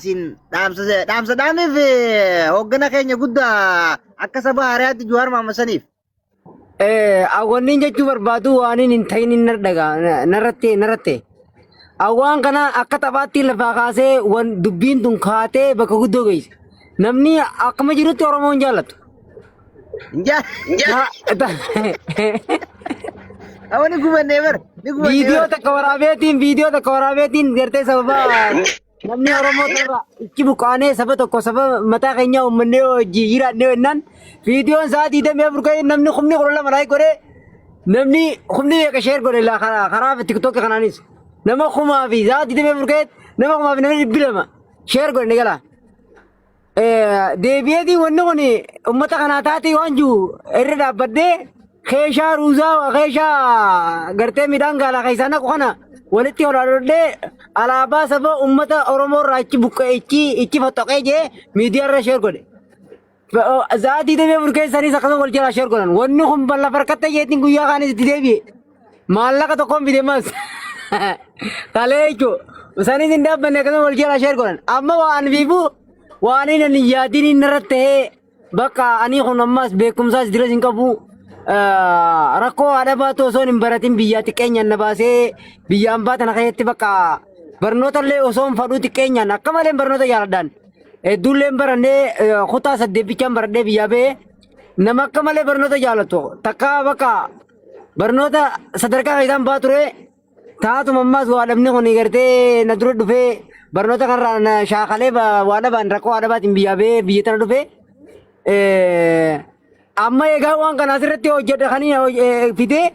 Yaasiin dhaamsa dhaamsa dhaamiif hooggana keenya guddaa akka saba haaraatti Jawaar Mohaammed saniif. Wanni jechuu barbaadu waan hin ta'in hin dhagaa narratti narratti. Awwaan kana akka taphaatti lafaa kaasee wan dubbiin tun kaatee bakka guddoo geesse. Namni akkuma jirutti Oromoon jaallatu. Injaa. Awwa ni gubannee bara. Ni gubannee Viidiyoo bara. takka waraabeetiin viidiyoo takka waraabeetiin gartee sababa namni Oromoo irraa ichi buqqaanee saba tokko saba mataa keenyaa uummannee hojii jiraannee jennaan viidiyoon sa'aa 24 ka'ee namni 12,000 laayik godhee namni kumni meeqa sheer godhe laa karaa karaa tiktookii kanaanis nama kumaa fi sa'aa 24 ka'ee nama kumaa fi namni 200 sheer godhe ni gala. Deebi'eetii wanni kun uummata kanaa taatee waan jiru irra dhaabbadhee keeshaa ruuzaa keeshaa gartee midhaan gaalaa keessaa naqu kana walitti holaadhodhee alaabaa saba uummata Oromoo irraa ichi buqqee ichi ichi fottoqee jee miidiyaa irra sheer godhe. Sa'aa 24 keessanis akkasuma wal jalaa sheer godhan. Wanni kun lafa harkatta jeetiin guyyaa kaanis itti deebi'e. Maallaqa tokkoon fide mas. Kalee jechuun. Isanis hin dhaabbanne akkasuma wal jalaa sheer godhan. Amma waan fiifuu waan inni hin yaadin inni irratti ta'ee bakka ani kun ammas beekumsaas diras hin qabu. Rakkoo haadha baatu osoo hin baratin biyyaa xiqqeenyaan na baasee biyya ambaa tana keessatti bakka barnoota illee osoo hin fadhuu xiqqeenyaan akka malee barnoota jaaladhaan. Hedduullee barannee kutaa saddeettichaan baradhee biyyaa ba'ee nama akka malee barnoota jaalatu takka bakka barnoota sadarkaa keessaan baa ture taatuma ammaas waa dhabni kun gartee na dura dhufee barnoota kanarraa na shaakalee waa dhabaan rakkoo waa dhabaatiin biyyaa ba'ee biyya tana dhufee amma egaa waan kana asirratti hojjedha kan fidee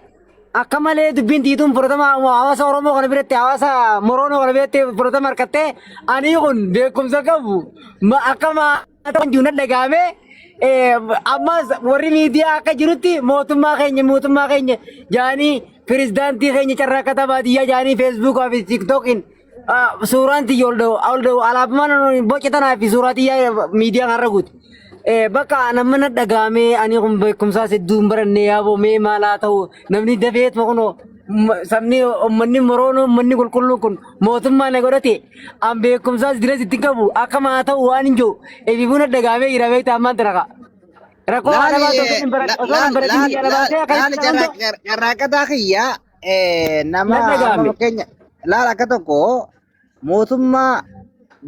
akka malee dubbiin tiituun fudhatama hawaasa Oromoo kana biratti hawaasa Moroonoo kana biratti fudhatama harkattee ani kun beekumsa qabu akka maataan jiru na dhagaame ammas warri miidiyaa akka jirutti mootummaa keenya jaanii pirezidaantii keenya carraa baadiyyaa jaanii feesbuukaa fi tiiktookiin suuraan tiyya ol dha'u ol dha'u alaabaan boca tanaa fi suuraa tiyya miidiyaa kanarra guute. Bakka nama na dhagaamee ani kun beekumsaas hedduu hin baranne yaaboo mee maal haa ta'u namni dafeetuma kunoo sabni uummanni moroonoo uummanni qulqulluun kun mootummaa na godhate an beekumsaas diras itti qabu akkama haa ta'u waan hin jiru eebiifuu na dhagaamee jira beektaa ammaan tana ka'a. Rakkoo haadha baatu osoo hin baratin osoo hin baratin biyya baasee akka Laali carraaqataa kiyya nama Na amma dhaga'ame. fakkeenya laala akka tokko mootummaa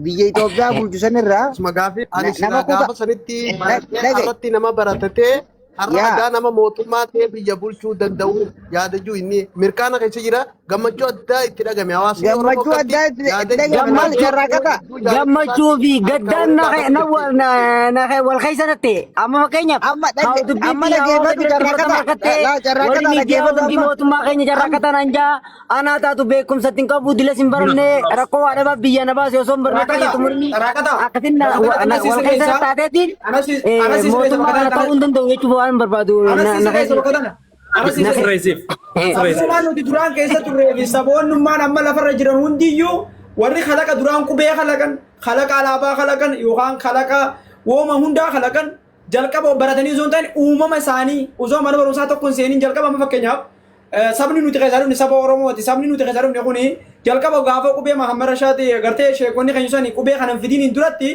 biyya Itoophiyaa bulchu sanirraa Asuma gaafii ani nama silaa kuta gaafa sanitti baratee dhagaye har'atti nama baratatee har'a yaa adaa nama mootummaa ta'ee biyya bulchuu danda'u yaada jiru inni mirkaana keessa jira gammachuu addaa itti dhagame hawaasni Oromoo gammachuu akkatti addaa itti yaada itti jiru dhagahame maal kana carraaqataa hedduu jaalachuu Gammachuu isaati fi harkaa gaddaan wal na gaafatte na na wal keessa natte amma fakkeenyaaf amma haa dhage dubbiin amma tiyya hawaasa dhageeffadhu biratti fudhatama carraaqataa harkattee laa warri carraaqataa miidiyaa dhageeffadhu hundi amma mootummaa keenya amma carraaqataa naan jaa anaa taatu beekumsatti hin qabu dilas hin baranne rakkoo waa dhabaaf biyya na baase osoo hin barnoota Raakata, hin xumurin raakata, akkasin na raakata na- ana si wal keessa sirreessa, taateetiin ana si ana si sirreessa mootummaa bakka kana tana, ta'uu hin danda'u jechuuf waan hin barbaadu ana na si na sirreessa keessa bakka tana, ana si na sirreessa. Sirreessiif. Sirreessiif. Sabummaan nuti duraan keessa turree fi saboonnummaan amma lafarra jiran hundiyyuu warri kalaqa duraan qubee kalaqan, kalaqa alaabaa kalaqan yookaan kalaqa wooma hundaa kalaqan jalqaba baratanii osoo hin taane uumama isaanii osoo mana barumsaa tokko hin seeniin jalqaba amma fakkeenyaaf sabni nuti keessaa dhufne saba Oromooti. Sabni nuti keessaa dhufne kuni jalqaba gaafa qubee Mahammad Rashaad gartee sheekonni keenya sani qubee kana hin fidiiniin duratti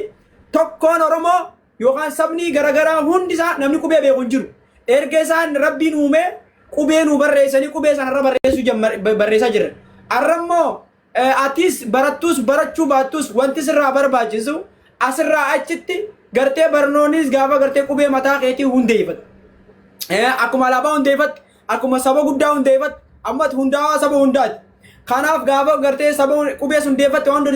tokkoon Oromoo yookaan sabni garaagaraa hundi isaa namni qubee beeku hin jiru. Erga isaan rabbiin uumee qubee nu barreessanii qubee sanarra barreessuu barreessaa jirra. Har'a immoo Atis barattus barachuu baattus wanti sirraa barbaachisu asirraa achitti gartee barnoonnis gaafa gartee qubee mataa keetii hundeeffatte. Akkuma alaabaa hundeeffatte, akkuma saba guddaa hundeeffatte, amma ati hundaa'aa saba hundaati. Kanaaf gaafa gartee saba qubee hundeeffatte waan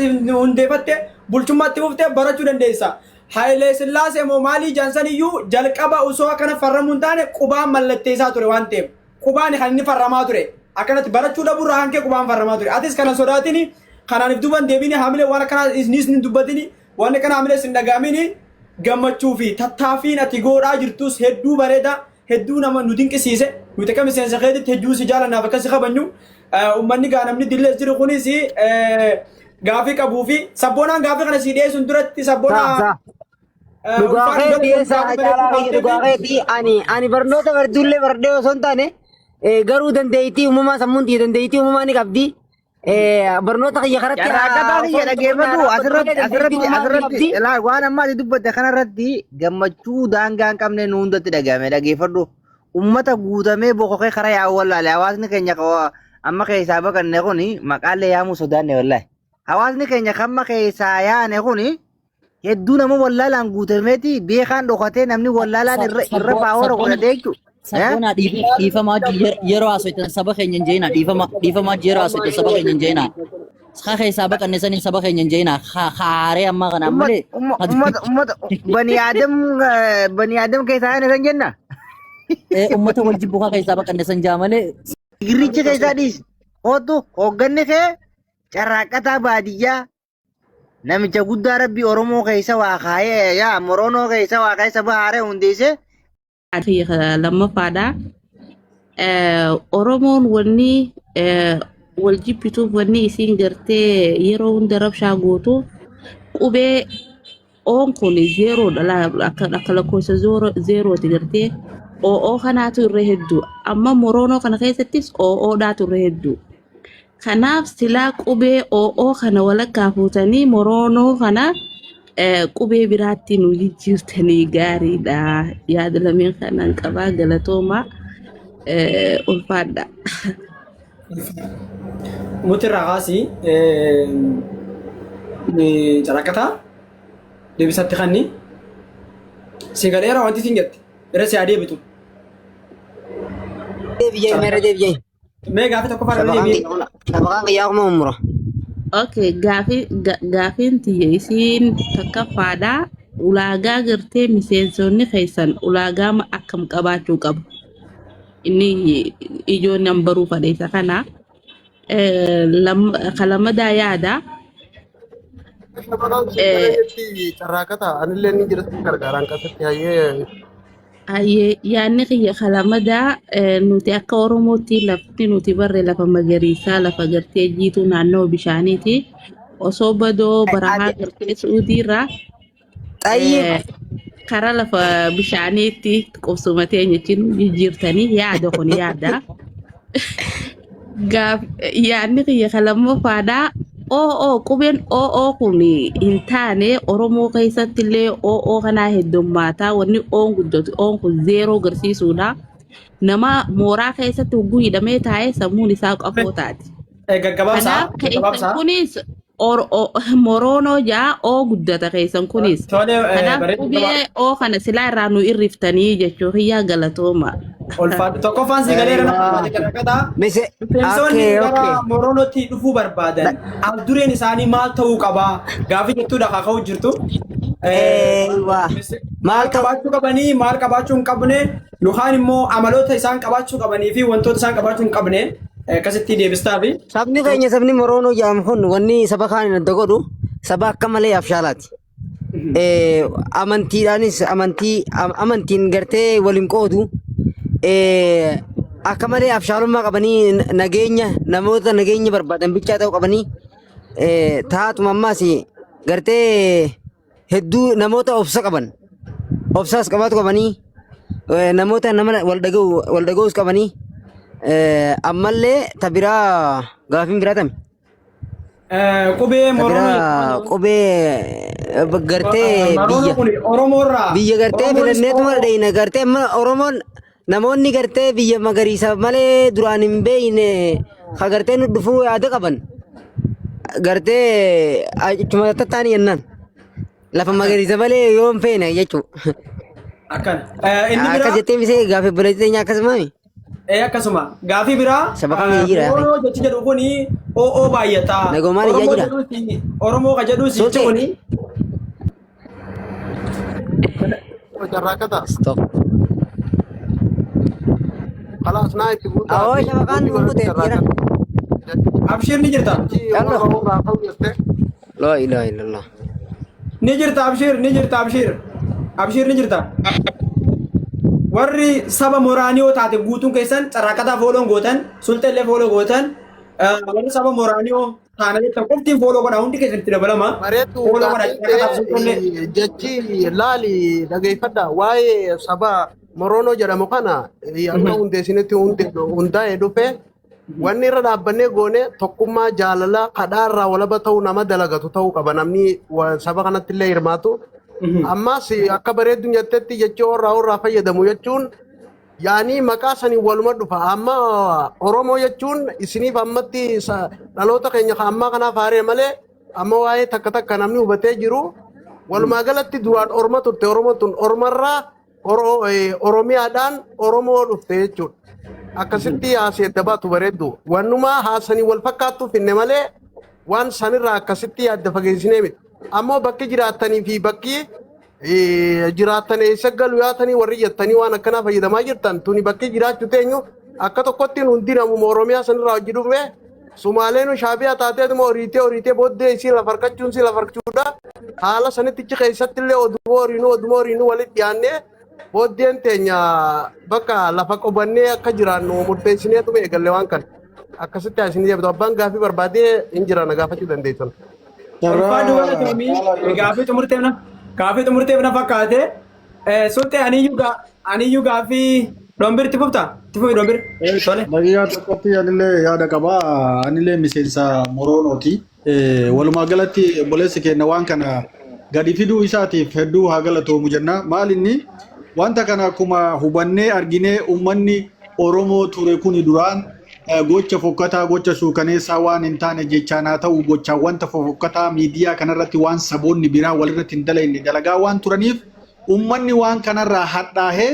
hundeeffatte bulchummaatti fuftee barachuu dandeessa. Hayilee Sillaasee moo maalii jaansan iyyuu jalqaba osoo akkana farramuu hin taane qubaan mallatteessaa ture waan ta'eef. Qubaan kan inni farramaa ture. Akkanatti barachuu dhabuu irraa hankee qubaan farramaa ture. Atis kana sodaatini kanaan if duuban deebini haamilee waan akkanaa isniis hin dubbatini waan akkana haamilee sin dhagaamini gammachuu fi tattaaffiin ati godhaa jirtus hedduu bareeda hedduu nama nu dinqisiise nuti akka miseensa keetitti hedduu si jaalannaaf akka si kabajnu uummanni gaa namni dillees jiru kunis gaafii qabuu fi sabboonaan gaafii kana si dhiyeessuun duratti Saa sabboonaa saa. Dhugaa ulfaadhu keetii galatoom eessa gaafii caalaa bareedduu kiyya dhugaa kaaftee fi keetii ani ani barnoota barduullee baradhee osoo hin taane garuu dandeettii uumamaa sammuun tiyya dandeettii uumamaa ni qabdi. Barnoota kiyya karatti Carraaqataa osoo kiyya hin tuqin dhageeffadhu dhaabbadhu asirratti malee asirratti dandeettiin uumaa ni asirratti qabdi. ilaa waan ammaa ati dubbatte kanarratti gammachuu daangaa hin qabne nu hundatti dhagahame dhageeffadhu. Ummata guutamee bokokee karaa yaa'u wallaale hawaasni keenya amma keessaa baqanne kuni maqaallee yaamuu sodaanne wallaahi. Hawaasni keenya kamma keessaa yaane kuni hedduu nama wallaalaan guutameeti beekaan dhokatee namni wallaalaan irra irra paawara godhatee jechuudha. Sabboonaa dhiifama yeroo haasoftan saba keenya hin jeenaa, dhiifama dhiifama yeroo haasoftan saba keenya hin jeenaa. Ka keessaa baqanne saniin saba keenya hin jeenaa. Haaree ammaa kanaan malee. Ummata ummata bani aadam bani aadam keessaa yaane san jenna. Ummata wal jibbu ka keessaa baqanne san jaa malee. Girricha keessaa dhiisi. Kootu hoogganni kee carraaqqataa baadiyyaa namicha guddaa rabbi Oromoo keessa waa kaayee yaa Moroonoo keessa waa kaayee saba haaree hundeesse. Lammaffaadha. Oromoon wanni wal jibbituuf, wanni isiin gartee yeroo hunda rabshaa gootuuf, qubee oon kun zeeroodha, akka lakkoofsa zeerooti gartee o'oo kanaatu irra hedduu. Amma Moroonoo kana keessattis o'oodhaatu irra hedduu. Kanaaf silaa qubee o'oo kana walakkaa fuutanii Moroonoo kana qubee biraatti nu jijjiirtanii gaariidha. Yaada lameen kanaan qabaa, galatoomaa, ulfaadha. Muti irraa kaasii carraaqataa deebisatti kanni si galeera wanti siin jette irra si haa deebitu. Deebiyee meerra deebiyee. Mee gaafii tokkoffaa irra deebi'ee. Shabaqaan kiyyaa kuma umura. Okay, gaafiin tiyya isiin takkaffaadha. Ulaagaa gartee miseensonni keessan ulaagaa akkam qabaachuu qabu? Inni ijoon nan baruu fedhe isa kana. Kalamadaa yaada. Shabaqaan si galee jetti carraaqata anillee ni jira si gargaaraan qasatti hayyee. Hayyee, yaadni kiyya kalamadaa, nuti akka Oromootti lafti nuti barre lafa magariisaa, lafa gartee jiituu naannoo bishaaniiti. Osoo badoo barahaa gartee Suudiirraa Xayyib. karaa lafa bishaaniitti qubsuma teenya jechuun jijjiirtanii, yaada kun yaada. Gaaf yaadni kiyya kan lammaffaadha. OO, qubeen OO kun hin taane, Oromoo keessatti illee OO kanaa heddummaataa, wanni Oon guddatu Oon kun zeeroo garsiisuudha. Nama mooraa keessatti hogguu hidhamee taa'ee sammuun isaa qafoo taati. Gaggabaabsaa. Kanaaf keessan Gaggabaabsaa. kunis Moroonoo jaa Oo guddata keessan kunis. Tole Kanaaf bareedu. qubee Oo kana silaa irraa nu irriftanii jechuu kiyyaa, galatooma. Ulfaadhu. Tokkoffaan si galeera nama carraaqataa. Mise. Miseensonni Okay, gara okay. Moroonootti dhufuu barbaadan al dureen isaanii maal ta'uu qabaa? Gaafii jettuudha kaka'u jirtu. Eewwa. Maal qabaachuu qabanii, maal qabaachuu hin qabne, yookaan immoo amaloota isaan qabaachuu qabanii fi wantoota isaan qabaachuu hin qabne akkasitti deebistaa fi Sabni keenya, sabni Moroonoo jedhamu kun, wanni saba kaan adda godhu saba akka malee abshaalaati. Amantiidhaanis amantii amantiin gartee waliin qoodu, akka malee abshaalummaa qabanii, nageenya namoota nageenya barbaadan bichaa ta'uu qabanii, taatuma ammaas gartee hedduu namoota obsa qaban, obsaas qabaatu qabanii, namoota nama wal dhaga'u wal dhaga'uus qabanii, ammallee ta biraa gaafiin biraa tami. Qubee Ta Moroonoo biraa qubee gartee Moroonoo biyya kun Oromoorraa biyya gartee Oromoonis filanneetuma Oromoo dheeyna gartee amma Oromoon namoonni gartee biyya magariisa malee duraan hin beeyne ka gartee nu dhufuu yaada qaban gartee achuma tattaanii jennaan lafa magariisa malee yoo hin feene jechuudha. Akkana. Inni Akkas biraa jettee misee gaafii obboleettii teenya akkasumaami. Akkasuma gaafii biraa Saba kam jira? Moroonoo jechi jedhu kuni OO baay'ata. Nagomaan ijaa Oromoo jira. jedhuusi Oromoo ka jedhuusi jechi Sultee. kuni Carraaqata. Stop. Khalaas naa itti guutaa. Awoo shabaqaan nu kute jira. Abshir, ni jirta. Callo. Warra ka'u jettee. La ilaha illallah. Ni jirta abshir, ni jirta abshir. Abshir, ni jirta. Warri saba Moraaniyoo taate guutuun keessan carraaqataa follow gootan, sulxeellee follow gootan, warri saba Moraaniyoo taana jettan qoftiin follow godha, hundi keessan itti dabalama. Bareedu. Follow godha carraaqataaf sulxeellee. Jechi laali dhageeffadha, waa'ee saba Moroonoo jedhamu kana akka hundeessinitti hundaa'e dhufe. Wanni irra dhaabbannee goone tokkummaa jaalala kadhaarraa walaba ta'uu nama dalagatu ta'uu qaba namni saba kanatti illee hirmaatu. Ammas akka bareedduun jettetti jechuu irraa irraa fayyadamu jechuun yaanii maqaa sanii waluma dhufa. Amma Oromoo jechuun isiniif ammatti dhaloota keenya kan ammaa kanaaf haaree malee amma waa'ee takka takka namni hubatee jiru. Walumaa galatti duraan Orma turte. Oromoon tun Ormarraa Oromiyaadhaan Oromoo dhufte jechuudha. Akkasitti haasee adda baatu bareeddu. Wannumaa haasanii wal fakkaattuu finne malee waan sanirraa akkasitti adda fageessinee miti. Ammoo bakki jiraattanii fi bakki jiraattan eessa galu yaatanii warri jettanii waan akkanaa fayyadamaa jirtan tuni bakki jiraachuu teenyu akka tokkotti hundi namuma Oromiyaa sanirraa hojii dhufe Sumaaleen shaabiyaa taateetuma horiitee horiitee booddee isii lafa harkachuun si lafa harkachuudha. Haala sanitti ichi keessatti illee oduma horiinuu oduma horiinuu walitti dhiyaannee booddeen teenya bakka lafa qubannee akka jiraannu murteessineetuma eegalle waan kana. Akkasitti isin deebitu abbaan gaafii barbaadee hin jira na gaafachuu dandeessan. Ulfaadhu galatoomii gaafii xumurteef na fakkaate. Sultee aniyyuu gaafii dhombir itti fufta? Itti fufi dhombir. Tole. Daqiiqaa tokkotti anillee yaada qaba. Anillee miseensa Moroonooti. Walumaa galatti obboleessi keenya waan kana gadi fiduu isaatiif hedduu haa galatoomu jenna. Maal inni wanta kana akkuma hubannee arginee uummanni Oromoo ture kuni duraan gocha fokkataa gocha suukaneessaa waan hin taane jechaan haa ta'u gochaan wanta fofokkataa miidiyaa kanarratti waan saboonni biraa walirratti hin dalagne dalagaa waan turaniif uummanni waan kanarraa hadhaahee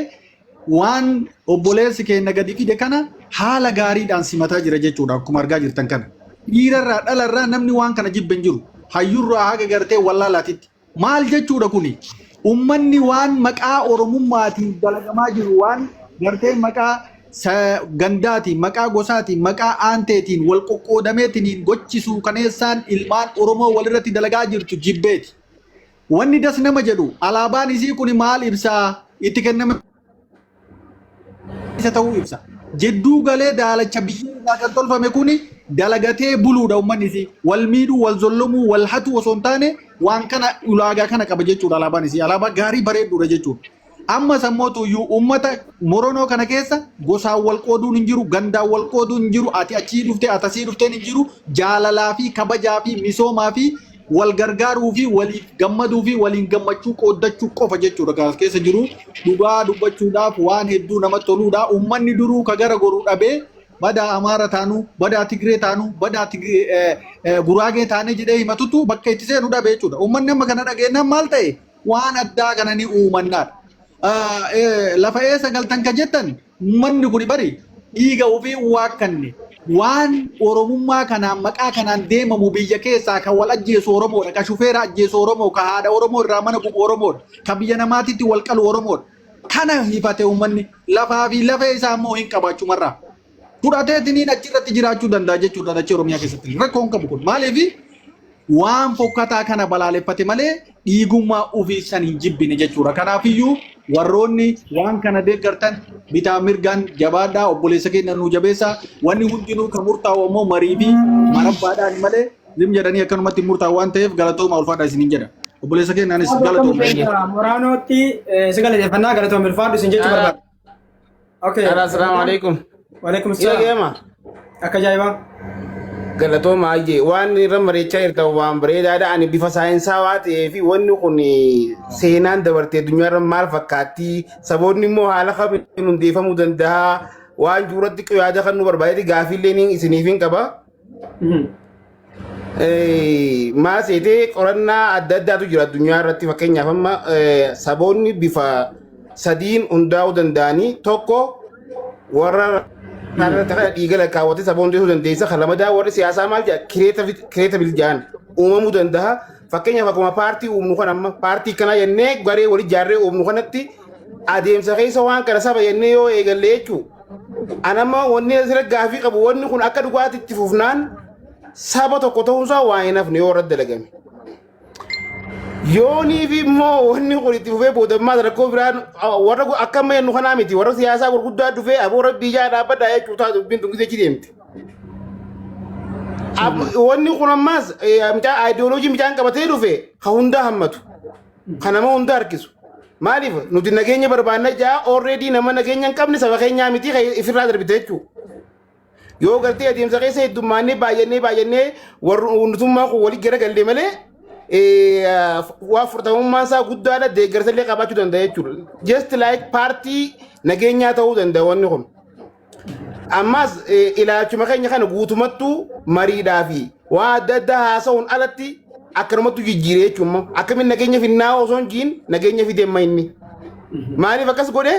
waan obboleessi keenya gadi fide kana haala gaariidhaan simataa jira jechuudha akkuma argaa jirtan kana. Dhiirarraa dhalarraa namni waan kana jibbe hin jiru. Hayyurraa haga gartee wallaalaatitti. Maal jechuudha kuni? Uummanni waan maqaa Oromummaatiin dalagamaa jiru waan gartee maqaa gandaatiin, maqaa gosaatiin, maqaa aanteetiin wal qoqqoodameetiin gochi suukaneessaan ilmaan Oromoo walirratti dalagaa jirtu jibbeeti. Wanni das nama jedhu alaabaan isii kun maal ibsaa? Itti kenname isa ta'uu ibsa. Jidduu galee daalacha biyyee irraa kan tolfame kuni dalagatee buluudha uummanni isii. Wal miidhuu, wal zollomuu, wal hatuu osoo hin taane waan kana ulaagaa kana qaba jechuudha alaabaan isii. Alaabaa gaarii bareedduudha jechuudha. Amma sammootu iyyuu uummata Moronoo kana keessa gosaan wal qooduun hin jiru, gandaan wal qooduun hin jiru, ati achii dhufte, ati asii dhufteen hin jiru, jaalalaa fi kabajaa fi misoomaa fi wal gargaaruu fi waliif gammaduu fi waliin gammachuu qooddachuu qofa jechuudha kan as keessa jiru. Dhugaa dubbachuudhaaf waan hedduu namatti toluudha. Uummanni duruu ka gara goru dhabee badaa Amaara taanuu, badaa Tigree taanuu, badaa Guraagee taanee jedhee himatutu bakka itti seenu dhabe jechuudha. Uummanni amma kana dhageenyaan maal ta'e waan addaa kana ni uumannaadha. Lafa eessa galtan ka jettan uummanni kun bari dhiiga ofii waakkanne waan Oromummaa kanaan maqaa kanaan deemamu biyya keessaa kan wal ajjeesu Oromoodha, ka shufeera ajjeesu Oromoo, ka haadha Oromoo irraa mana gubu Oromoodha, ka biyya namaatitti wal qalu Oromoodha. Kana hifate uummanni lafaa fi lafee isaa immoo hin qabaachumarraa. Fudhateetiniin achirratti jiraachuu danda'a jechuudha dachee Oromiyaa keessatti. Rakkoo hin qabu kun. Maaliif waan fokkataa kana balaaleffate malee dhiigummaa ofii san hin jibbine jechuudha. Kanaafiyyuu warroonni waan kana deeggartan bitaa mirgaan jabaadhaa obboleessa keenya nuu jabeessaa wanni hundinuu kan murtaa'u ammoo marii fi marabbaadhaan malee zim jedhanii akkanumatti hin murtaa'u waan ta'eef galatooma ulfaadhaa isiniin jedha. Obboleessa keenya anis galatooma. Moraanootti si galateeffannaa galatooma ulfaadhu isin jechuu barbaada. Okay. Assalamu alaikum. Waalaikum Ila salaam. geema. Akka ajaa'ibaa. Galatooma ayyee waan irra mari'achaa jirtan waan bareedaadha. Ani bifa saayinsaawaa ta'ee fi wanni kun seenaan dabartee addunyaarra maal fakkaatti saboonni immoo haala kamiin hundeeffamuu danda'a waan jiruratti yaada kan nu barbaadetti gaafiillee ni isiniif hin qaba. Maal seetee qorannaa adda addaatu jira addunyaa irratti fakkeenyaaf amma saboonni bifa sadiin hundaa'uu danda'anii tokko warra dhiiga lakkaawwatee saba hundeessuu dandeessa kan lamadaa warri siyaasaa maal jedha kireetabil jedhan uumamuu danda'a fakkeenyaaf akkuma paartii uumnu kan amma paartii kanaa jennee garee walii ijaarree uumnu kanatti adeemsa keessa waan kana saba jennee yoo eegalle jechuudha. Anamma wanni asirra gaafii qabu wanni kun akka dhugaatti itti fufnaan saba tokko ta'uunsaa waa hin hafne yoo irratti dalagame. Yoonii fi immoo wanni kun itti fufee boodammaa rakkoo biraan warra akka amma jennu kanaa miti warra siyaasaa gurguddaa dhufee aboo rabbii ijaa dhaabbadhaa jechuu taatu dubbiin tun gisee deemte. Wanni kun ammaas mucaa aayidiyooloojii mucaan qabatee dhufe ka hundaa hammatu ka nama hunda harkisu. Maaliif nuti nageenya barbaanna jaa already nama nageenya hin qabne saba keenyaa miti kan ifirraa darbite jechuudha. Yoo gartee adeemsa keessa heddummaannee baay'annee baay'annee warri kun walii garagalle malee waa furtamummaan isaa guddaadha, deeggarsa illee qabaachuu danda'a jechuudha. Just like paartii nageenyaa ta'uu danda'a wanni kun. Ammas ilaalchuma keenya kana guutumattuu mariidhaa fi waan adda addaa haasa'uun alatti akkanumattuu jijjiiree jechuudha. Akkamiin nageenya finnaa osoo hin jiin nageenya fidee amma inni. Maaliif akkas godhe?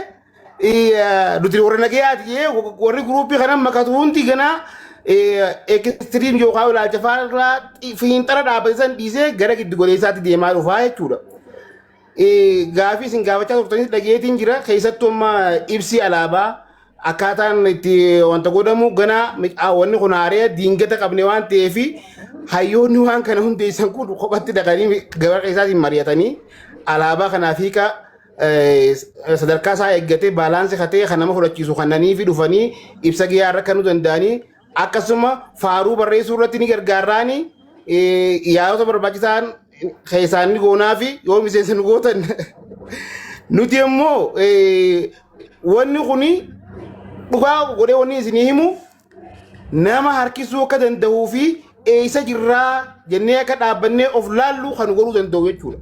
Nuti warra nagayaati jee warri guruupii kana makatu hundi ganaa extreme yookaan ilaalcha faallaa fiinxara dhaabbate san dhiisee gara giddu galeessaatti deemaa dhufaa jechuudha. Gaafii isin gaafachaa turtanis dhageetiin jira. Keessattuu amma ibsi alaabaa akkaataan itti wanta godhamu ganaa wanni kun haaree diingata qabne waan ta'eef, hayyoonni waan kana hundeessan kun kophatti dhaqanii gabaa keessaatiin mari'atanii alaabaa kanaaf hiika sadarkaa isaa eeggatee balance katee kan nama fudhachiisu kannanii fi dhufanii ibsa gahaa irra kennuu danda'anii, akkasuma faaruu barreessuu irratti ni gargaaraanii yaadota barbaachisaan keessaan ni goonaa fi yoo miseensa nu gootan. Nuti immoo wanni kuni dhugaa godhee wanni isinii himu nama harkisuu akka danda'uu fi eessa jirraa jennee akka dhaabbannee of laallu kan godhuu danda'u jechuudha.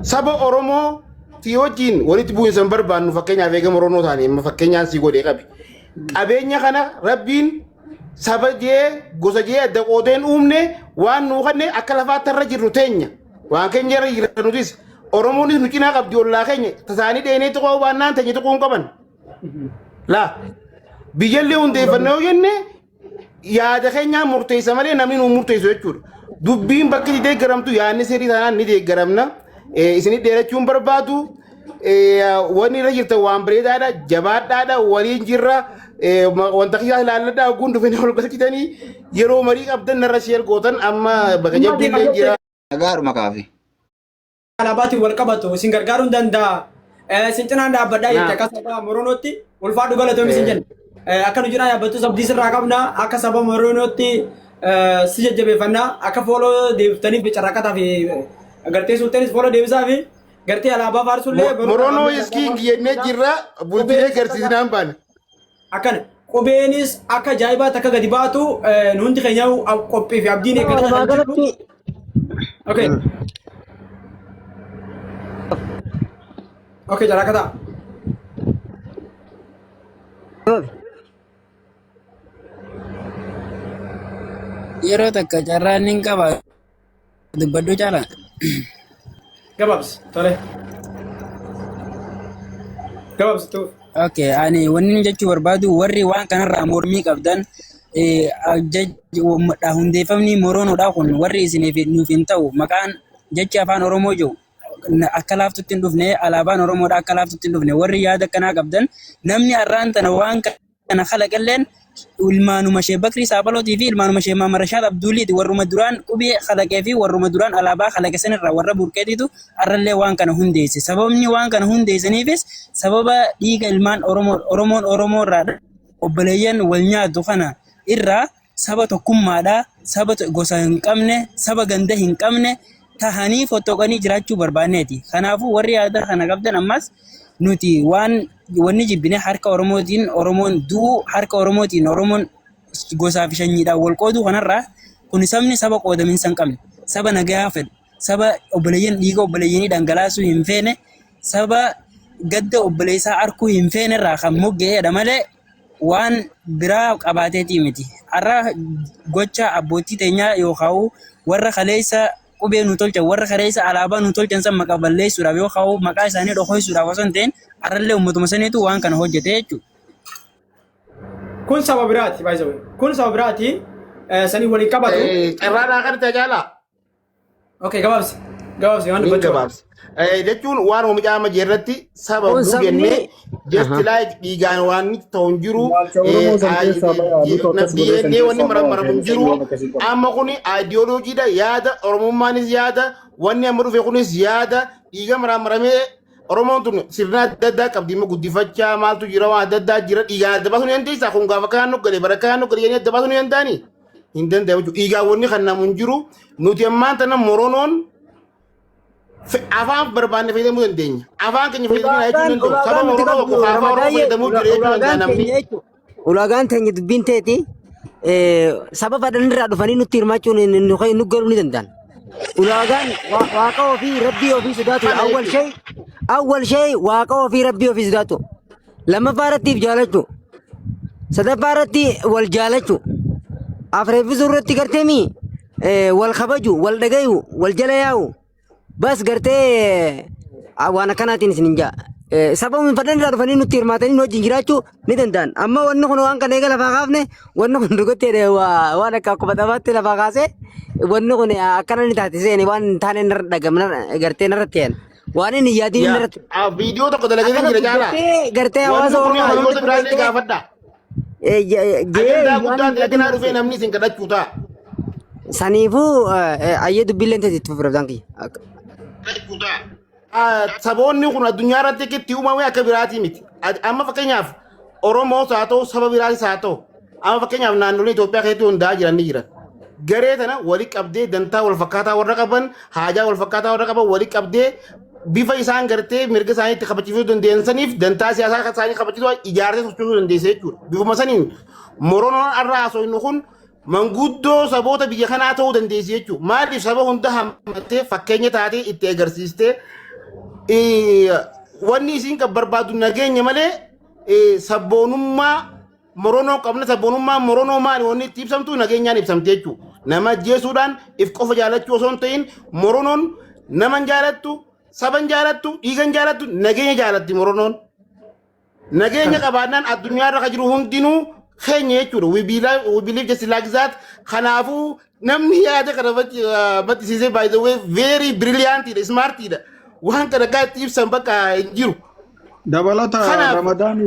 Saba Oromoo fi wajjin walitti bu'iinsa hin barbaannu. Fakkeenyaaf eegama Oromoo taane amma fakkeenyaan sii godhee qabi. Qabeenya kana Rabbiin saba jee gosa jee adda qoodeen uumne waan nuu kanne akka lafaatti irra jirru teenya. Waan keenya irra jira nutis. Oromoonis nu cinaa qabdi, ollaa keenya tasaanii dheenee xiqqoo baannaan teenya xiqqoo hin qaban. Laa biyyallee hundeeffanne yoo jenne yaada keenyaan murteessa malee namni nu murteessu jechuudha. Dubbiin bakki itti deeggaramtu yaadni sirrii taanaan ni deeggaramna. Isinit dheerachuun barbaadu. Wanni irra jirtan waan bareedaadha. Jabaadhaadha. Waliin jirra. Wanta kiyyaa ilaalladhaa ogguun dhufanii ol galchitanii yeroo marii qabdan narra share gootan amma bakka jabduullee jira. Nagaadhuma kaafi. Alaabaatiin wal qabatu isin gargaaruu hin danda'a. Isin cinaan dhaabbadhaa jette akka saba Moronootti ulfaadhu, galatoomi isin jenna. Akka nu cinaa dhaabbattus abdii sirraa qabna. Akka saba Moronootti si jajjabeeffannaa, akka follow deebiftaniif carraaqataa fi gartee sultanis follow deebisaa fi gartee alaabaa faarsullee. Moronoo iskiin jennee jirra, bultilee garsiisnaan baane. Akkana qubeenis akka ajaa'ibaatti akka gadi baatu nu hundi keenya qophii fi abdiin eeggataa Walumaa kan jirru. galatti Okay. Okay, carraaqataa. Yeroo takka carraan nin qaba dubbadhu caala. Gabaabsi. Tole. Gabaabsi tuuf. Okay, ani wanni inni jechuu barbaadu, warri waan kanarraa mormii qabdan, hundeeffamni moronoodha kun warri isiniif nuuf hin ta'u, maqaan jechi afaan Oromoo jiru akka laaftutti hin dhufne, alaabaan Oromoodha akka laaftutti hin dhufne, warri yaada akkanaa qabdan, namni har'aan tana waan kana kalaqalleen ilmaanuma Sheek Bakrii Saabalootii fi ilmaanuma Sheek Maamar Rashaad Abduuliiti. Warruma duraan qubee kalaqee fi warruma duraan alaabaa kalaqe sanirraa warra burqeetiitu har'allee waan kana hundeesse. Sababni waan kana hundeessaniifis sababa dhiiga ilmaan Oromoo, Oromoon Oromoo irraa obboleeyyan wal nyaatu kana irraa saba tokkummaadha, saba gosa hin qabne, saba ganda hin qabne tahanii fottoqanii jiraachuu barbaanneeti. Kanaafuu warri yaada kana qabdan, ammas nuti waan wanni jibbine harka Oromootiin Oromoon du'uu, harka Oromootiin Oromoon gosaa fi sanyiidhaan wal qooduu kanarraa, kun sabni saba qoodaminsa hin qabne, saba nagayaa fedhu, saba obboleeyyan dhiiga obboleeyyanii dhangalaasuu hin feene, saba gadda obboleessaa arkuu hin feene irraa kan mogga'eedha malee waan biraa qabaateetii miti. Har'a gocha abbootii teenyaa yookaan warra kaleessa qubee nu tolchan, warra kaleessa alaabaa nu tolchan san maqaa balleessuudhaaf yookaan maqaa isaanii dhokoysuudhaaf osoo hin ta'in, har'allee uummatuma saniitu waan kana hojjete jechuudha. Kun saba biraati, by the way. Kun saba biraati. Sanii waliin qabatu. Carraadhaa kan tajaajila. Okay, gabaabsi. Gabaabsi waan Ni dubbachuu. gabaabsa. Jechuun waan oomisha amma jirratti saba Kun guu sabni jennee just like dhiigaan waan ta'u hin jiru. Ilaalcha Oromoo san keessaa bayaa, nutu akkas godhee san Jennee wanni keessaa bayaa, maramu hin sanyii jiru. waan akkasii qabu. Amma kuni ayidiyooloojiidha, yaada Oromummaanis, yaada wanni amma dhufe kunis yaada dhiiga maramaramee. Oromoon tun sirna adda addaa qabdi, immoo guddifachaa maaltu jira, waan adda addaa jira, dhiigaan adda baasuu ni dandeessaa. Kun gaafa kanaan nu gale, bara kanaan nu gale jennee adda baasuu ni danda'anii? Hin danda'amu jechuudha. Dhiigaan wanni kan namu hin jiru. Nuti ammaan tana Moronoon afaan barbaanne fayyadamuu dandeenya. Afaan keenya fayyadamuu jechuu Ulaagaan danda'u. Saba ulaagaan nuti Oromoo qabnu tokko afaan Oromoo Ramadaayyee fayyadamuu jira jechuu danda'a ulaagaan namni. teenya jechuudha. Ulaagaan teenya dubbiin teeti. Saba fadhan irraa dhufanii nutti hirmaachuun nu galuu ni danda'an. Ulaagaan waaqa ofii rabbii ofii sodaatu Kana awwal jechuudha. shay awwal shay waaqa ofii rabbii ofii sodaatu. Lammaffaa irratti if jaalachuu. Sadaffaa irratti wal jaalachuu. Afreeffisuu irratti garteemi wal kabaju, wal dhagayu, wal jala yaa'u. Bas gartee waan akkanaatiin isin hin ja'a. Sababni fadhan irraa dhufanii nutti hirmaatanii nu wajjin jiraachuu ni danda'an. Amma wanni kun waan kana eega lafaa kaafne wanni kun dhugatti jedhee waan akka akkuma taphaatti lafaa kaasee wanni kun akkana ni taate seeni waan hin taane narra dhagamna gartee narratti ta'an. Waan inni hin yaadiin Yaa narratti. viidiyoo tokko dalagatee Akkana jira caalaa. guddattee gartee Wanni hawaasa kun Oromoo kana hayyoota hunda biraallee guddattee gaafadha. jee Ajandaa waan guddaan hin yaadiin dalaginaa narratti. dhufee namni isin kadhachuu ta'a. Saniifuu ayyee dubbiillee ta'e itti fufi kiyya. Saboonni kun addunyaa irratti akka itti uumame akka biraatii miti. Amma fakkeenyaaf Oromoos haa ta'u saba biraatis haa ta'u amma fakkeenyaaf naannolee Itoophiyaa keessatti hundaa'aa jiran ni jiran. Garee tana wali qabdee dantaa wal fakkaataa warra qaban haajaa wal fakkaataa warra qaban wali qabdee bifa isaan gartee mirga isaanii itti kabachiisuu danda'an saniif dantaa siyaasaa isaanii kabachiisuu ijaartee sochoosuu dandeesse jechuudha. Bifuma saniin moronoon har'a haasofnu kun manguddoo saboota biyya kanaa ta'uu dandeessi jechuudha. Maaliif saba hunda hammattee fakkeenya taatee itti agarsiistee wanni isiin kan barbaadu nageenya malee sabboonummaa moronoo qabna sabboonummaa moronoo maali wanni itti ibsamtu nageenyaan ibsamte jechuudha. Nama ajjeesuudhaan if qofa jaalachuu osoo hin ta'in moronoon nama hin jaalattu saba hin jaalattu dhiiga hin jaalattu nageenya jaalatti moronoon. Nageenya qabaannaan addunyaa irra kan jiru hundinuu keenya jechuudha. We believe just like that. Kanaafuu namni yaada kana maddisiisee by the way very brilliant dha, smart dha. Waan kana akka itti ibsan bakka hin jiru. Dabalata Kanaaf Ramadaan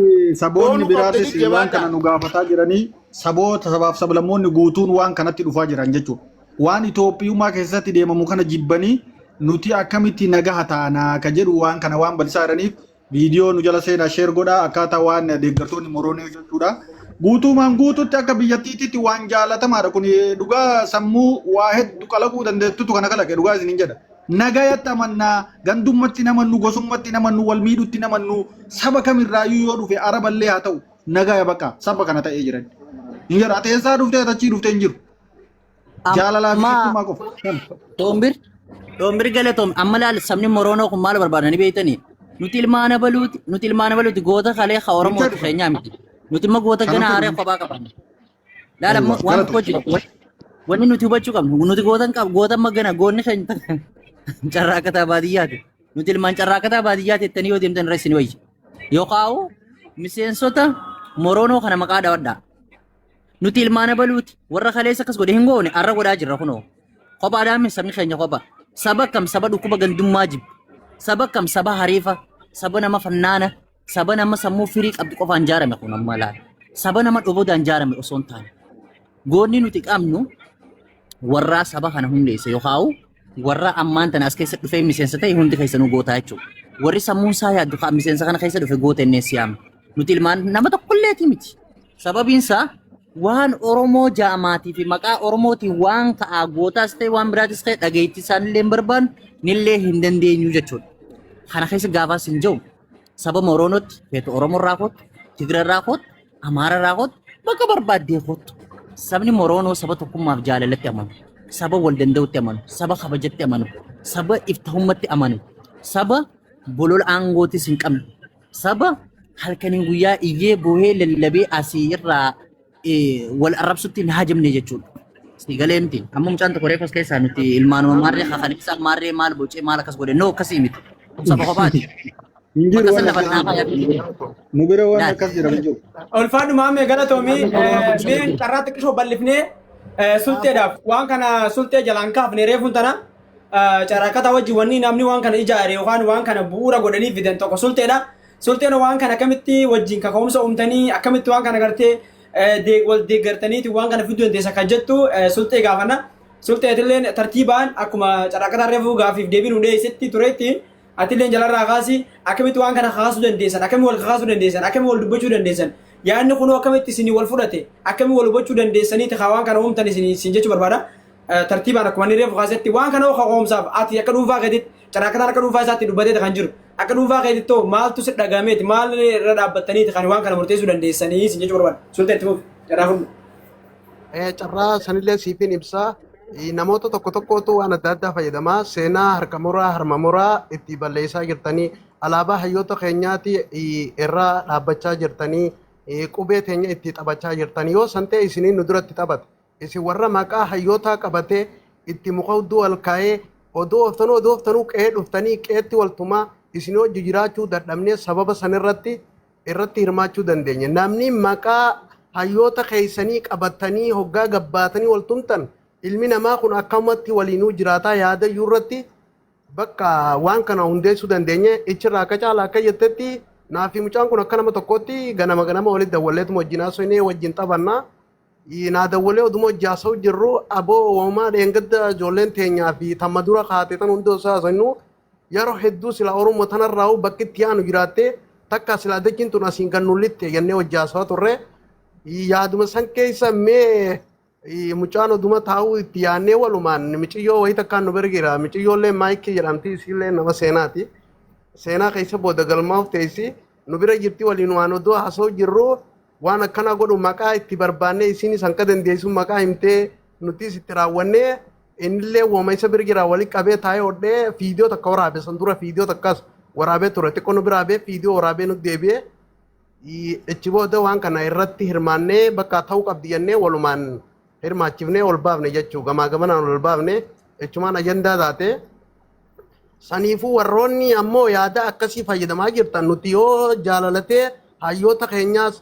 saboonni boonuu biraatis qabdanii waan jabaadhaa. kana nu gaafataa jiranii saboota sabaaf sablammoonni guutuun waan kanatti dhufaa jiran jechuudha. Waan Itoophiyummaa keessatti deemamu kana jibbanii nuti akkamitti nagaha taanaa ka jedhu waan kana waan bal'isaa jiraniif viidiyoo nu jala seenaa share godhaa akkaataa waan deeggartoonni moroonii jechuudha. Guutuumaan guututti akka biyyattiitti waan jaalatamaadha kun dhugaa sammuu waa hedduu kalaquu dandeettutu kana kalaqe dhugaa isiniin jedha. Nagayatti amannaa gandummatti namannu gosummatti namannu wal miidhutti namannu saba kamirraayyuu yoo dhufe araballee haa ta'u nagaya bakka saba kana ta'ee jiran. Hin jedhu ati eessaa dhuftee ati achii dhuftee hin jiru. Jaalalaa fi Amma tokkummaa qofa. Kana. Doombir Doombir galatoom amma laal sabni Moroonoo kun maal barbaadanii beektanii nuti ilmaan abaluuti nuti ilmaan abaluuti goota kalee ka Hin Oromooti fedhu. keenyaa miti nuti immoo goota Kana gana haaree fedhu. kophaa qabanna. Laal amma Aywa waan galatoo. tokko jira wanni nuti hubachuu qabnu nuti goota hin qabu goota amma gana goonni keenya carraaqataa baadiyyaati nuti ilmaan carraaqataa baadiyyaati jettanii yoo deemtan irra isin wayya yookaan miseensota Moroonoo kana maqaa dhawadhaa. Nuti ilmaan abaluuti. Warra kaleessa akkas godhe hin goone arra godhaa jirra kunoo. Kophaadhaan miti sabni keenya kopha. Saba kam saba dhukkuba gandummaa jibbu. Saba kam saba hariifa. Saba nama fannaana. Saba nama sammuu firii qabdu qofaan jaarame kun amma laala. Saba nama dhobodaan jaarame osoo hin taane. Goonni nuti qabnu warraa saba kana hundeesse yookaan warra ammaan tana as keessa dhufee miseensa ta'e hundi keessanuu gootaa jechuudha. Warri sammuun isaa yaaddu kan miseensa kana keessa dhufe goota innee siyaama. Nuti ilmaan nama tokkolleeti miti. Sababiin isaa waan Oromoo jaamaatii fi maqaa Oromootiin waan ka'aa gootaas ta'e waan biraatis ta'e dhageettii isaanillee hin barbaannu nillee hin dandeenyu jechuudha. Kana keessa gaafaas hin jiru saba Moroonootti feetu Oromoo irraa kottu, Tigira irraa kottu, Amaara irraa kottu, bakka barbaaddee kottu. Sabni Moroonoo saba tokkummaaf jaalalatti amanu, saba wal danda'utti amanu, saba kabajatti amanu, saba iftahummaatti amanu, saba bolola aangootis hin qabne, Saba halkanii guyyaa iyyee boohee lallabee asii irraa wal arrabsutti hin haajamne jechuudha. Si galee miti. Amma mucaan tokko reefu as keessaa nuti ilmaanuma maarree kakanisaa maarree maal bocee maal akkas godhe noo akkasii miti. Kun saba kophaati. Hin jiru Bakka waan san lafa akkas naafaa yaabbii. Nu bira waan Laal. akkas jedhamu hin jiru. Ulfaadhu maamee galatoomii mee carraa xiqqishoo bal'ifnee sulxeedhaaf waan kana sulxee jalaan kaafne reefuun tana Caraaqataa wajjin wanni namni waan kana ijaare yookaan waan kana bu'uura godhanii fidan tokko sulxeedha. Sulxeen waan kana akkamitti wajjin kaka'umsa uumtanii akkamitti waan kana gartee wal deeggartaniiti waan kana fiduu dandeessa kan jettu sulxee gaafanna. Sulxeetilleen tartiibaan akkuma caraaqataa reefuu gaafiif deebii nu dhiyeessetti turetti atilleen jalarraa kaasi akkamitti waan kana kakaasuu dandeessan akkamitti wal kakaasuu dandeessan akkamitti wal dubbachuu dandeessan yaadni kunoo akkamitti isinii wal fudhate akkamitti wal hubachuu dandeessaniiti kaa waan kana uumtan isin isin jechuu barbaada. Tartiibaan akkuma inni reefu kaasetti waan kana hoo kaka'umsaaf ati akka dhuunfaa keetitti caraaqataan akka dhuunfaa isaatti dubbateeti kan jiru akka dhuunfaa keetitti hoo maaltu si dhagahameeti maal irra dhaabbattaniiti kan waan kana murteessuu dandeessanii isin jechuu barbaada. Sultee itti fufi carraa fudhu. Carraa sanillee siifin ibsaa. Namoota tokko tokkotu waan adda addaa fayyadamaa seenaa harka muraa harma muraa itti balleessaa jirtanii, alaabaa hayyoota keenyaati irraa dhaabbachaa jirtanii, qubee teenya itti taphachaa jirtanii. Yoo san ta'e isiniin nu duratti taphate, isin warra maqaa hayyootaa qabatee itti muka hudduu ol kaa'ee odoo ooftanuu odoo ooftanuu qe'ee dhuftanii qe'eetti waltumaa isin hojii jiraachuu dadhabnee sababa sanirratti irratti hirmaachuu dandeenya. Namni maqaa hayyoota keessanii qabatanii hoggaa gabbaatanii wal tumtan, ilmi namaa kun akkamatti waliinuu jiraataa yaada iyyuu irratti bakka waan kana hundeessuu dandeenye. Ichirraa akka caala akka jettetti naafi mucaan kun akka nama tokkotti ganama ganama walitti dawwalleetuma wajjin haasofnee wajjin taphannaa. Naa dawwalee oduma hojii haasa'u jirru, aboo uumamaa dheengadda ijoolleen teenyaa fi tamma dura kaate tan hundi osoo haasofnu, yeroo hedduu sila Oromoo tanarraa bakki itti aanu jiraattee takka sila dachiin tun asiin kan nullitte jennee hojii haasawaa turre. Yaaduma san keessa mee mucaan oduma taa'uu itti yaannee walumaan miciyyoo wayii takkaan nu bira jira. Miciyyoollee Maayikii jedhamti, isiillee nama seenaati. Seenaa keessa booda galmaa'uuf teessi nu bira jirti. Waliin waan oduu haasa'u jirru waan akkana godhu maqaa itti barbaannee, isiinis hanqa dandeessu maqaa himtee, nutis itti raawwannee, innillee wooma isa bira jira walitti qabee taa'ee hodhee fiidiyoo takka waraabe. San dura fiidiyoo takkas waraabee ture, xiqqoo nu biraa bee fiidiyoo waraabee nu deebi'ee. Ichi booda waan kana irratti hirmaannee bakka ta'uu qabdi jennee walumaan hirmaachifnee ol baafne jechuu, gamaa gamanaan ol baafne, jechumaan ajandaa taate. Saniifuu warroonni ammoo yaada akkasii fayyadamaa jirtan, nuti yoo jaalalatee hayyoota keenyaas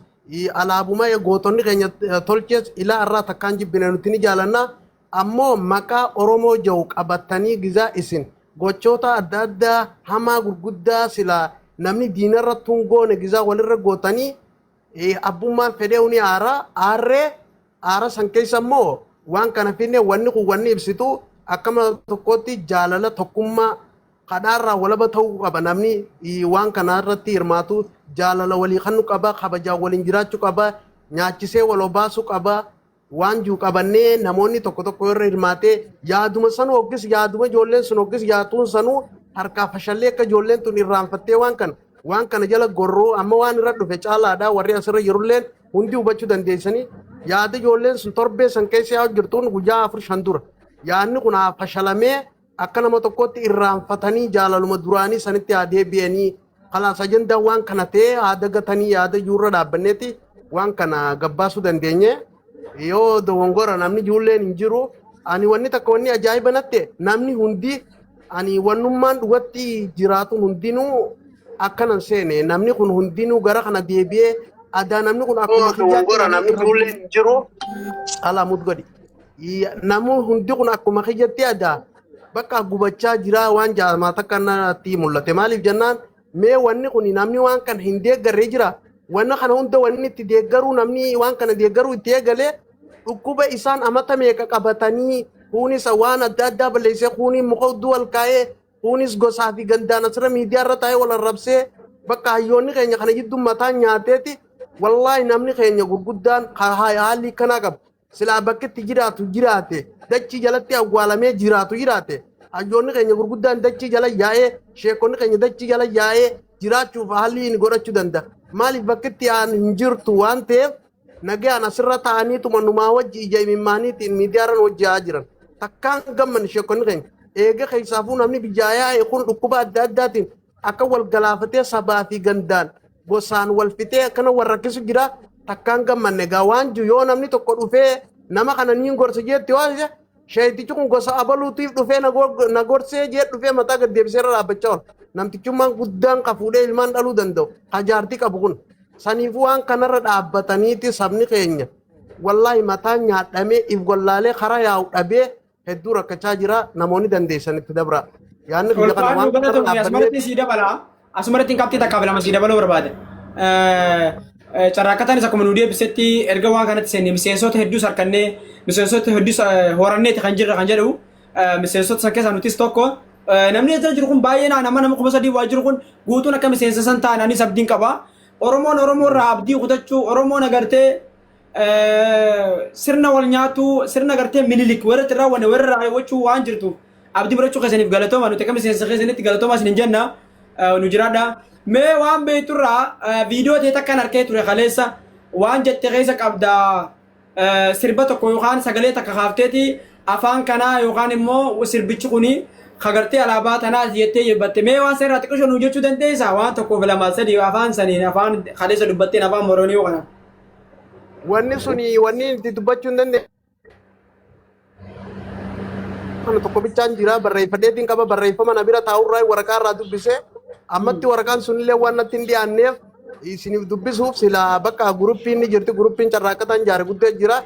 alaabuma gootonni keenya tolches ilaa irraa takkaan jibbine, nuti ni jaalanna. Ammoo maqaa Oromoo jiru qabatanii gizaa isin gochoota adda addaa hamaa gurguddaa silaa namni diinarra tungoone gizaa walirra gootanii, abbummaan fedhee ni aara aarree aara san keessa immoo waan kana finne. Wanni kun wanni ibsitu akkama tokkotti jaalala tokkummaa kadhaarraa walaba ta'uu qaba. Namni waan kana irratti hirmaatu jaalala walii kannu qaba, kabajaa waliin jiraachuu qaba, nyaachisee wal obaasuu qaba. Waan jiru qabannee namoonni tokko tokko irra hirmaatee yaaduma sanuu hoggis yaaduma ijoolleen sun hoggis yaatuun sanuu harkaa fashallee akka ijoolleen tun irraanfattee waan kana jala gorroo amma waan irra dhufe caalaadha. Warri asirra jirulleen hundi hubachuu dandeessanii, yaada ijoolleen sun torbee san keessa yaa'u jirtuun guyyaa 4 5 dura yaadni kun haa fashalamee, akka nama tokkotti irraanfatanii jaalaluma duraanii sanitti haa deebi'anii, kalaas ajandaa waan kana ta'ee haa dagatanii yaada ijuurra dhaabbanneeti waan kana gabbaasuu dandeenye. Yoo dogongora namni ijoolleen hin jiru. Ani wanni takka wanni ajaa'iba natte, namni hundi ani wannummaan dhugatti jiraatu hundinuu akkanan seene, namni kun hundinuu gara kana deebi'ee adaa namni kun akkuma Dogongora namni ijoolleen hin jiru. Alaa mut godhi. Namni hundi kun akkuma kiyyatti adaa bakka gubachaa jira waan jaamaa takka natti mul'ate. Maaliif jennaan, mee wanni kun namni waan kana hin deeggarree jira. Wanna kana hunda wanni itti deeggaruu, namni waan kana deeggaruu itti eegalee, dhukkuba isaan amata meeqa qabatanii, kunis waan adda addaa balleessee, kunis muka hudduu wal kaa'ee, kunis gosaa fi gandaan asirra miidiyaa irra taa'ee wal arrabsee, bakka hayyoonni keenya kana jidduu mataan nyaateeti. Wallaahi namni keenya gurguddaan haalli kanaa qaba. Silaa bakki itti jiraatu jiraate, dachii jalatti awwaalamee jiraatu jiraate, hayyoonni keenya gurguddaan dachii jala yaa'ee, sheekonni keenya dachii jala yaa'ee jiraachuuf haalli inni godhachuu danda'a. Maaliif bakki itti aan hin jirtu waan ta'eef nagaan asirra taa'aniituma numaa wajji ija imimmaaniitiin miidiyaarran hojjaa jiran. Takkaan gammanne sheekonni keenya. Eega keessaafuu namni biyyaa yaa'e kun dhukkuba adda addaatiin akka wal galaafatee sabaa fi gandaan gosaan wal fixee akkana wal rakkisu jira, takkaan gammanne. Egaa waan jiru yoo namni tokko dhufee nama kana niin gorsa jeetti, waan sheetichi kun gosa abaluutiif dhufee na gorsee jee dhufee mataa gad deebisee irra dhaabbachaa oola. Namtichummaan guddaan ka fuudhee ilmaan dhaluu danda'u ka jaartii qabu kun saniifuu waan kanarra dhaabbataniiti sabni keenya wallaahi mataan nyaadhamee if gollaalee karaa yaa'u dhabee hedduu rakkachaa jira. Namoonni dandeessan itti dabra. Yaadni biyya kana Ulfaannu waan kanarra galatoomii. dhaabbannee Asumarratti sii dabala. Asumarratti qabxii takkaaf lama sii dabaluu barbaade. Carraaqqataanis akkuma nu deebisetti erga waan kanatti seenne miseensota hedduus harkannee, miseensota hedduus horanneeti kan jirra kan jedhu, miseensota san keessaa nutis tokko. Namni asirra jiru kun baay'ee nama 3000 waa jiru kun guutuun akka miseensa san ta'an anis abdiin qaba. Oromoon Oromoo irraa abdii kutachuu, Oromoon agartee sirna wal nyaatu, sirna gartee Minilik warra itti raawwanne warra raawwachuu waan jirtu abdii murachuu keessaniif galatooma. Nuti akka miseensa keessanitti galatooma isin hin jenna, nu jiraadha. Mee waan beekturraa viidiyoo ta'e takkaan harkee ture kaleessa waan jette keessa qabda. Sirba tokko yookaan sagalee takka kaafteeti afaan kanaa yookaan immoo sirbichi kuni kagartee alaabaa tanaa jettee jebbatte mee waan seerraa xiqqisho nuu jechuu dandeessaa waan tokkoof lamaa sadii afaan saniin afaan kaleessa dubbatteen afaan moroonii yoo kana. Wanni suni wanni itti dubbachuu hin dandeenye kana tokko bichaan jira barreeffadheetiin qaba barreeffama na bira taa'urraa waraqaa irraa dubbise ammatti waraqaan sunillee waan natti hin dhiyaanneef isiniif dubbisuuf sila bakka guruppiin ni jirti guruppiin carraaqqataan jaare guddee jira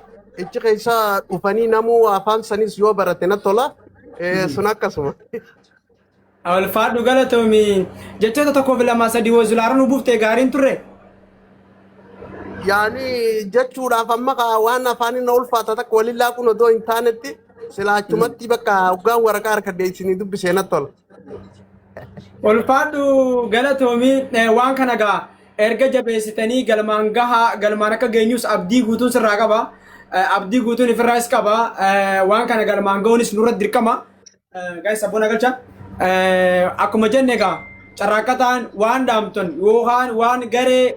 ichi keessa dhufanii namuu afaan sanis yoo barate na tola sun akkasuma. Ulfaadhu galatoomi jechoota tokkoof lamaa sadii wazulaara nu buuftee gaariin turre. Yaani jechuudhaaf amma kaa waan afaaniin na ulfaata takka waliin laaquun odoo hin taanetti sila achumatti bakka hoggaan waraqaa harkadhee isinii dubbisee natti tola. Ulfaadhu galatoomi waan kana gaa erga jabeessitanii galmaan gahaa galmaan akka geenyus abdii guutuun sirraa qaba. Abdii guutuun ifirraas qaba. Waan kana galmaan gahuunis nurra dirqama. Guys sabboona galcha. Akkuma jenne egaa carraaqqataan waan dhaamtan yookaan waan garee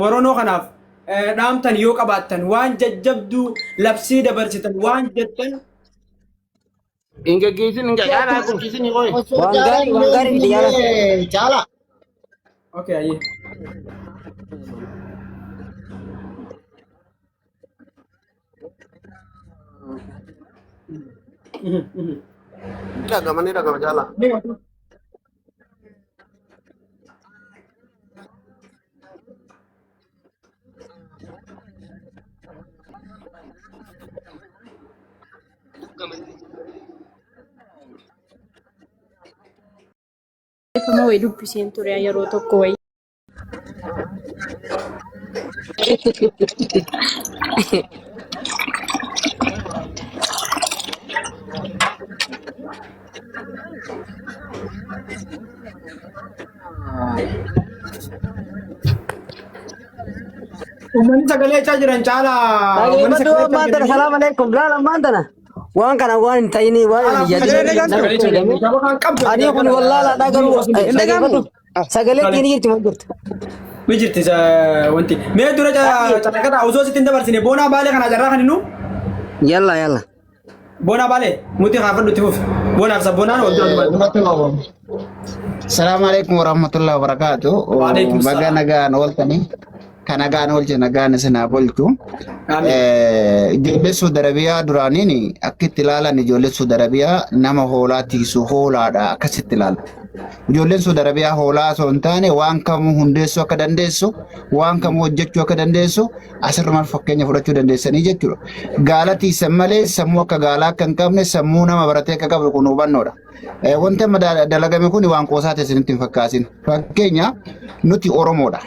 moronoo kanaaf dhaamtan yoo qabaattan waan jajjabduu labsii dabarsitan waan jettan Hin geggeessin hin caalaa qulqulleessin qoy. Osoo Waan caalaan gaarii waan gaarii fide yaala. hin caalaa. Okay, ayyee. Ni dhagama ni dhagama jaalaa. Barreeffama wayii dubbiseen ture yeroo tokko wayii. Uummanni sagalee jechaa jiran caalaa uummanni Dhageeffadhu sagalee jechaa ammaan tana jiranii salaam alaikum laal ammaan tana waan kana waan hin ta'ini waan caalaa hin sagalee yaadini dhagaan nama sagalee fayyadame jaba kan qabdu ani kun wallaalaadha garuu hin dhageeffadhu sagalee keenya jirti maal jirtu Ni jirti wanti. Mee dura carraaqataa osoo sitti hin dabarsine boonaa baalee kana carraa kan innu yalla yalla boonaa baalee muti kaafadhu itti fufi. Boonaaf sabboonaan wal dura dubbatu. Salaamu alaikum warahmatullahi wabarakatuh. Waalaikum Baga salaam. nagaan ooltanii. Kan nagaan oolche nagaan isin haa bulchu. Amiin. Ijoollee Saudi Arabiyaa duraaniin akka itti ilaalan ijoollee Saudi Arabiyaa nama hoolaa tiisu hoolaadha akkasitti ilaalu. Ijoolleen Saudi Arabiyaa hoolaa osoo hin taane waan kamuu hundeessuu akka dandeessu, waan kamuu hojjechuu akka dandeessu asirrumaan fakkeenya fudhachuu dandeessanii jechuudha. Gaala tiisan malee sammuu akka gaalaa akka hin qabne sammuu nama baratee akka qabu kun hubannoodha. Wanti amma dalagame kun waan qoosaa ta'e isinitti hin fakkaasin. Fakkeenya nuti Oromoodha.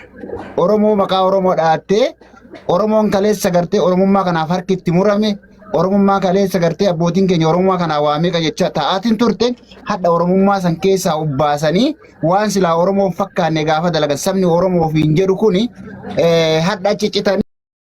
Oromoo maqaa Oromoo dhaattee Oromoon kaleessa gartee Oromummaa kanaaf harki itti murame Oromummaa kaleessa gartee abbootiin keenya Oromummaa kanaa waa meeqa jecha ta'aatiin turte hadha Oromummaa san keessaa ubbaasanii waan silaa Oromoon fakkaanne gaafa dalagan sabni Oromoo ofiin jedhu kuni hadha achi citanii.